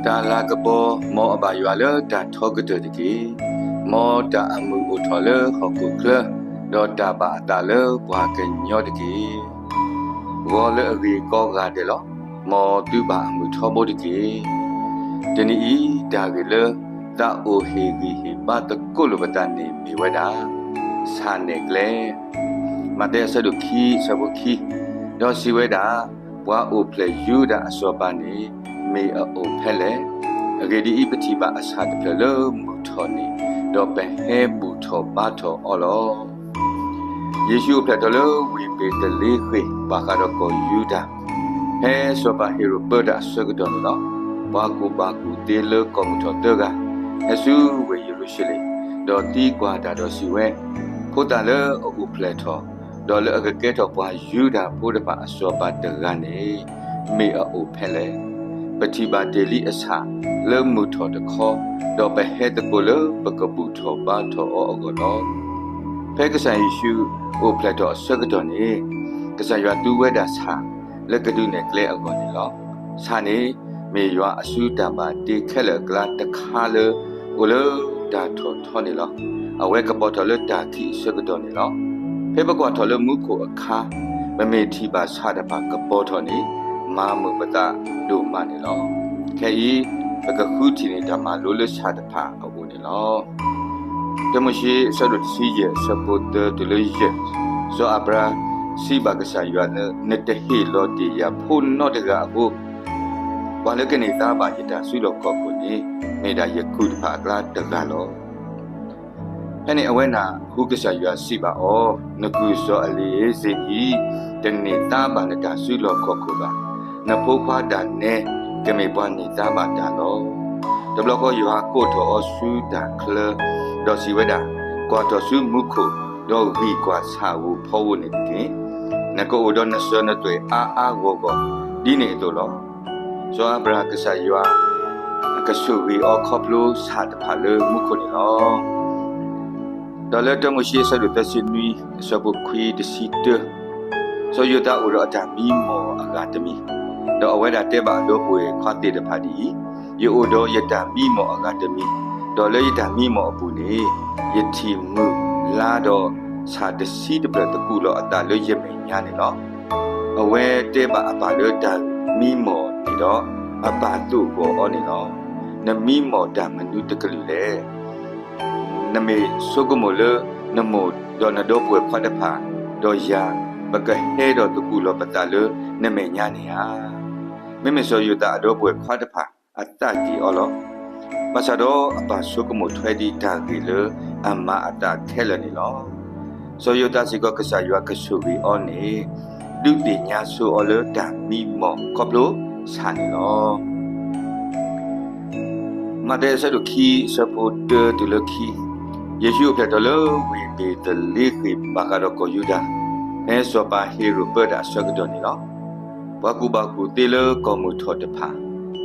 တၢ်လၤကပီၤ, မ်အဘၣ်ယွၤလၢတၢ်ထီကတၢၢ်တက့ၢ်. မ်တၢ်အမုာ်အိၣ်ထီၣ်လၢဟီၣ်ခိၣ်ချၢ, ဒီးတၢ်ဘၣ်အသးလၢပှၤကညီတက့ၢ်. ဂီၤလၢအဂ့ၤကိးဂၤဒဲးလီၤ. မ်သုဘၣ်အမုာ်ထီဘိတက့ၢ်. တနံၤအံၤ တၢ်ဂ့ၢ်လၢသးအိၣ်ဟ့ၣ်ဂံၢ်ဟ့ၣ်ဘါသကိးလိာ်ပသးန့ၣ်မ့ၢ်ဝဲဒၣ် ဆၣ်နဲၣ်ကျဲ မးသဲအဆၢဒိၣ်ခံ အဆၢဖိခံ, ဒီးစံးဝဲဒၣ်, ပှၤအိၣ်ဖျဲၣ်ယူဒၤအစီၤပၤန့ၣ် မ့ၢ်အအိၣ်ဖဲလဲၣ်. အဂ့ၢ်ဒ်အံၤ, ပထံၣ်ဘၣ်အဆၣ်တဖျၢၣ်လၢမုာ်ထီၣ်န့ၣ်, ဒီးပဟဲဘူၣ်ထီၣ်ဘါထီၣ်အီၤလီၤ. ယ့ၣ်ၡူးအိၣ်ဖျဲၣ်ထီၣ်လၢဝ့ၢ်ဘ့းသလ့ဃ့ၣ် ဘၣ်ဃးဒီးကီၢ်ယူဒၤ, ဖဲစီၤပၤဟ့ၤရိာ်ပၢတၢ်အဆၢကတီၢ်န့ၣ်လီၤ. ပှၤကူၣ်ဘၣ်ကူၣ်သ့လၢကီၢ်မုၢ်ထီၣ်သၢဂၤ ဟဲဆူဝ့ၢ်ယရူၤၡလ့ၣ်, ဒီးသံကွၢ်တၢ်ဒီးစံးဝဲ, ဖိသၣ်လၢအအိၣ်ဖျဲၣ်ထီၣ်, ဒီးလၢအကကဲထီၣ်ပှၤယူဒၤဖိတဖၣ်အစီၤပၤတဂၤန့ၣ် မ့ၢ်အအိၣ်ဖဲလဲၣ်. ပထံၣ်ဘၣ်တ့ၢ်လံအဆၣ်လၢမုာ်ထီၣ်တခီ, ဒီးပဟဲသကိးလၢပကဘူၣ်ထီၣ်ဘါထီၣ်အီၤအဂီၢ်လီၤ. ဖဲကစၢ်ယ့ၣ်ၡူးအိၣ်ဖျဲၣ်ထီၣ်အဆၢကတီၢ်န့ၣ်, ကစၢ်ယွၤသူဝဲဒၣ်ဆၣ်လၢကဒုးနဲၣ်ကျဲအဂီၢ်န့ၣ်လီၤ. ဆၣ်န့ၣ် မ့ၢ်ယွၤအစုတၢ်ဘၣ်တ့ခဲလၢာ်အကျါတခါလၢ အိၣ်လၢတၢ်ထီၣ်ထီန့ၣ်လီၤ. အဝဲကပီၤထီၣ်လၢတၢ်ခံးအဆၢကတီၢ်န့ၣ်လီၤ. ဖဲပကွၢ်ထီၣ်လၢမူခိၣ်အခါ, ပမ့ၢ်ထံၣ်ဘၣ်ဆၣ်တဖၣ်ကပီၤထီၣ်န့ၣ်, မၤမုာ်ပသးဒိၣ်မးန့ၣ်လီၤ. ခဲအံၤ ပကဃုထံၣ်န့ၢ်တၢ်မၤလိလၢဆၣ်တဖၣ်အအိၣ်န့ၣ်လီၤ. တၢမိၤၡ့အဆၢဒိၣ်တဆံယဲၢ် အဆၢဖိသၢတုၤလၢယဲၢ်, စီၤအၤဘြၤဟၣ်စံးဘၣ်ကစၢ်ယွၤလၢ နတဟ့ၣ်လီၤတ့ၢ်ယၤဖိနီတဂၤအဃိ, ပှၤလၢကန့ၢ်သါဘၣ်ယတၢ်စုလီၢ်ခီၣ်ခိၣ်န့ၣ် မ့ၢ်ဒၣ်ယကုၢ်တဖၣ်အကျါတဂၤလီၤ. ဖဲန့ၣ်အဝဲနၢ်ဟူကစၢ်ယွၤစံးဘၣ်အီၤ, နကုၢ်စီၤအလံၤဧ့းစ့ၣ်အံၤ တန့ၢ်သါဘၣ်နတၢ်စုလီၢ်ခီၣ်ခိၣ်ဘၣ်. နဖိခွါဒၤနဲ ကမ့ၢ်ပှၤန့ၢ်သါဘၣ်တၢ်လီၤ. တဘျီဃီယွၤကိးထီၣ်အီၤဆူတၢ်ချၢ, ဒီးစံးဝဲဒၣ်, ကွၢ်ထီၣ်ဆူမူခိၣ်, ဒီးဂံၢ်ကွၢ်ဆၣ်ဧိၤဖီဧိၤန့ၣ်တက့ၢ်. နကအိၣ်ဒီးနစၢၤနသွဲၣ်အါအါဂီၢ်ဂီၢ် ဒ်န့ၣ်အသိးလီၤ. စီၤအၤဘြၤဟၣ်ကစၢ်ယွၤ ကဆိၣ်ဂ့ၤအီၤခီဖျိဆၣ်တဖၣ်လၢမူခိၣ်န့ၣ်လီၤ. ဒီးလၢတၢမိၤၡ့အဆၢဒိၣ်သၢဆံနွံ အဆၢဖိခွံတဆံတၢ, စီၤယိၤသးအိၣ်ဒီးအတၢ်မံမီၢ်အဂၤတမံၤ, ဒီးအဝဲဒၣ်တဲဘၣ်အဒီပုၢ်ဝဲၢ်ခွါသ့ၣ်တဖၣ်ဒ်အံၤ, ယအိၣ်ဒီးယတၢ်မံမီၢ်အဂၤတမံၤ, ဒီးလၢယတၢ်မံမီၢ်အပူၤန့ၣ် ယထံၣ်မုၢ်လါဒီးဆၣ်တဆံတဖျၢၣ်သကူးလီၤအသးလၢယမဲာ်ညါန့ၣ်လီၤ. အဝဲတဲဘၣ်အပၢ်လၢတၢ်မံမီၢ်န့ၣ်ဒီး အပၢ်သိၣ်ဂီၤအီၤန့ၣ်လီၤ. နမံမီၢ်တၢ်မနုၤတကလုာ်လဲၣ်. နမ့ၢ်ဆိကမိၣ်လၢနမိၢ်ဒီးနဒီပုၢ်ဝဲၢ်ခွါတဖၣ်, ဒီးယၤ, ပကဟဲဒီးသကူးလီၤပသးလၢနမဲာ်ညါန့ၣ်ဧါ. မ့မ့ၢ်စီၤယိၤသးအဒီပုၢ်ဝဲၢ်ခွါတဖၣ်အသးက့ၤအီၤလီၤ. ဘၣ်ဆၣ်ဒီးအပၢ်ဆိကမိၣ်ထွဲဒံးတၢ်ဂ့ၢ်လၢအမၤအသးခဲလၢာ်န့ၣ်လီၤ. စီၤယိၤသးစ့ၢ်ကီးကစၢ်ယွၤကဆိၣ်ဂ့ၤအီၤန့ၣ် ဒုးသ့ၣ်ညါဆိအီၤလၢတၢ်မံမီၢ်ခီဖျိဆၣ်န့ၣ်လီၤ. မးသဲအဆၢဒိၣ်ခံ အဆၢဖိတၢတုၤလၢခံ, ယ့ၣ်ၡူးအိၣ်ဖျဲၣ်ထီၣ်လၢဝ့ၢ်ဘ့းသလ့ဃ့ၣ်ဘၣ်ဃးဒီးကီၢ်ယူဒၤ, ဖဲစီၤပၤဟ့ၤရိာ်ပၢတၢ်အဆၢကတီၢ်န့ၣ်လီၤ. ပှၤကူၣ်ဘၣ်ကူၣ်သ့လၢကီၢ်မုၢ်ထီၣ်တဖၣ်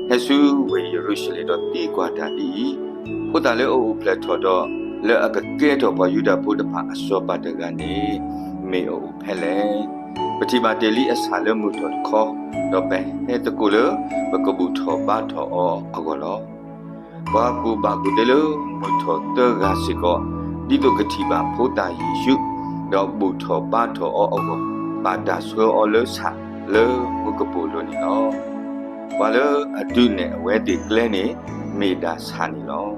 ဟဲဆူဝ့ၢ်ယရူၤၡလ့ၣ်ဒီးသံကွၢ်တၢ်ဒ်အံၤ, ဖိသၣ်လၢအအိၣ်ဖျဲၣ်ထီၣ်ဒီး လၢအကကဲထီၣ်ပှၤယူဒၤဖိတဖၣ်အစီၤပၤတဂၤန့ၣ် မ့ၢ်အအိၣ်ဖဲလဲၣ်. ပထံၣ်ဘၣ်တ့ၢ်လံအဆၣ်လၢမုၢ်ထီၣ်တခီ, ဒီးပဟဲသကိးလၢပကဘူၣ်ထီၣ်ဘါထီၣ်အီၤအဂီၢ်လီၤ. ပှၤကူၣ်ဘၣ်ကူၣ်သ့လၢမုၢ်ထီၣ်သၢဂၤစ့ၢ်ကီး, ဒ်သိးကထံၣ်ဘၣ်ဖိသၣ်ယ့ၣ်ၡူး, ဒီးဘူၣ်ထီၣ်ဘါထီၣ်အီၤအဂီၢ်, ဘၣ်တၢ်ဆှၢအီၤလၢဆၣ်လၢမူကပိာ်လိၤန့ၣ်လီၤ. ပှၤလၢအဒုးနဲၣ်အဝဲသ့ၣ်ကျဲန့ၣ် မ့ၢ်ဒၣ်ဆၣ်န့ၣ်လီၤ.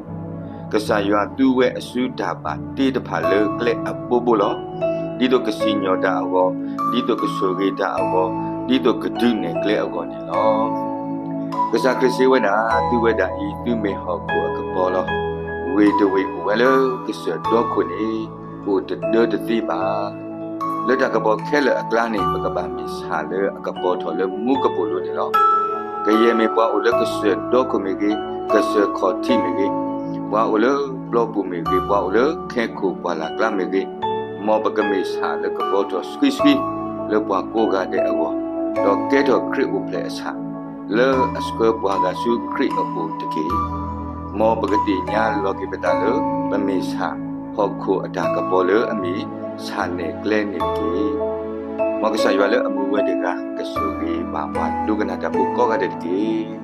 ကစၢ်ယွၤသူဝဲအစုတၢ်ဘၣ်တ့တဖၣ်လၢကျဲအဘိဘိလီၤ. ဒ်သိးကစံၣ်ညီၣ်တၢ်အဂီၢ်, ဒ်သိးကဆိၣ်ဂ့ၤတၢ်အဂီၢ်, ဒ်သိးကဒုးနဲၣ်ကျဲအဂီၢ်န့ၣ်လီၤ. ကစၢ်ခရံာ်စံးဝဲဒၣ်, သုဝဲဒၣ်အံၤ သုမ့ၢ်ဟီၣ်ခိၣ်အကပီၤလီၤ. ဝ့ၢ်တဝ့ၢ်အိၣ်ဝဲလၢကစၢၢ်ဒီခိၣ်န့ၣ် အိၣ်တဒၢတသ့ဘၣ်. လၢတၢ်ကပီၤခဲလၢာ်အကျါန့ၣ် ပကဘၣ်မ့ၢ်ဆၣ်လၢအကပီၤထီၣ်လၢမူကပိာ်လိၤန့ၣ်လီၤ. ကယဲၢ်မ့ၢ်ပှၤအိၣ်လၢကစၢၢ်ဒီခိၣ်မ့ၢ်ဂ့ၤ, ကစၢၢ်ခီၣ်ထံးမ့ၢ်ဂ့ၤ, ပှၤအိၣ်လၢပျီပူၤမ့ၢ်ဂ့ၤ, ပှၤအိၣ်လၢခဲခိၣ်ပှၢ်လၢ်ကျါမ့ၢ်ဂ့ၤ, မ်ပကမ့ၢ်ဆၣ်လၢကပီၤထီၣ်ဆှံဆှံ လၢပှၤကိးဂၤဒဲးအဂီၢ်, ဒီးကဲထီၣ်ခရံာ်အိၣ်ဖျဲၣ်အဆၣ် လၢအဆှၢပှၤဂၤဆူခရံာ်အအိၣ်တက့ၢ်. မ်ပကသ့ၣ်ညါလီၤက့ၤပသးလၢ ပမ့ၢ်ဆၣ်ဟီၣ်ခိၣ်အတၢ်ကပီၤလၢအမ့ၢ်ဆၣ်နဲၣ်ကျဲန့ၣ်တက့ၢ်. မ်ကစၢ်ယွၤလၢအမူဝဲတဂၤ ကဆိၣ်ဂ့ၤဘၣ်ပှၤဒိကနၣ်တၢ်ဖိကိးဂၤဒဲးတက့ၢ်.